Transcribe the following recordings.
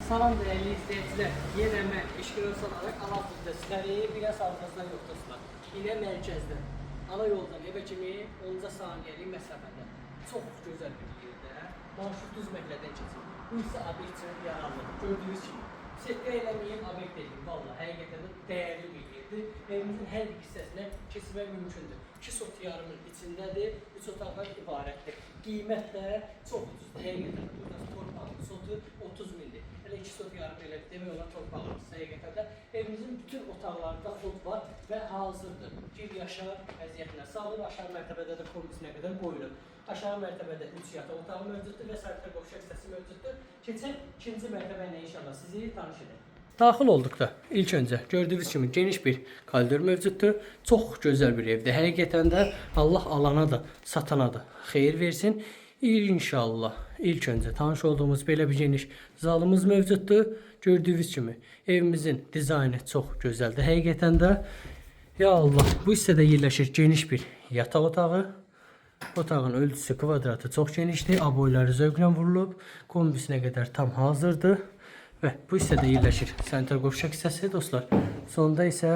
Salam değerli izleyiciler. Yenə mən İşqırın olaraq Aladdin'də sizləri biraz arxasından yox dostlar. Yine mərkəzdə. Ana yoldan evə kimi 10 saniyəlik məsafədə. Çox gözəl bir yerdə. Marşrut düz məhəllədən keçir. Bu isə obyekt üçün yararlıdır. Gördüyünüz kimi. Setka eləməyin, obyekt eləyin. Vallahi həqiqətən də dəyərli bir yerdir. Evimizin hər bir hissəsinə keçmək mümkündür. 2 sot yarımın içindədir, 3 otaqdan ibarətdir. Qiymət də çox ucuzdur. Həqiqətən də burada torpağın sotu 30 mindir. Hələ 2 sot yarım elə demək olar torpağımız həqiqətən də evimizin bütün otaqlarında xod var və hazırdır. Gir yaşa vəziyyətinə salır. Aşağı mərtəbədə də kombisinə qədər qoyulub. Aşağı mərtəbədə 3 yataq otağı mövcuddur və sanitar qovşaq hissəsi mövcuddur. Keçək ikinci mərtəbə ilə inşallah sizi tanış edək. Daxil olduqda ilk öncə gördüyünüz kimi geniş bir koridor mövcuddur. Çox gözəl bir evdir. Həqiqətən də Allah alana da, satana da xeyir versin. İnşallah ilk öncə tanış olduğumuz belə bir geniş zalımız mövcuddur. Gördüyünüz kimi evimizin dizaynı çox gözəldir. Həqiqətən də ya Allah, bu hissədə yerləşir geniş bir yataq otağı. Otağın ölçüsü kvadratı çox genişdir. Aboyları zövqlə vurulub. Kombisinə qədər tam hazırdır. Və bu hissədə yerləşir sanitar qovşaq hissəsi dostlar. Sonda isə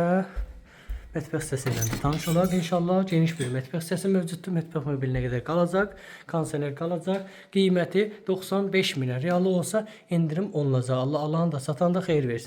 mətbəx hissəsi ilə də tanış olaq inşallah. Geniş bir mətbəx hissəsi mövcuddur. Mətbəx mebelinə qədər qalacaq. Kondisioner qalacaq. Qiyməti 95 minə. Reallı olsa endirim olunacaq. Allah alan da satan da xeyir versin.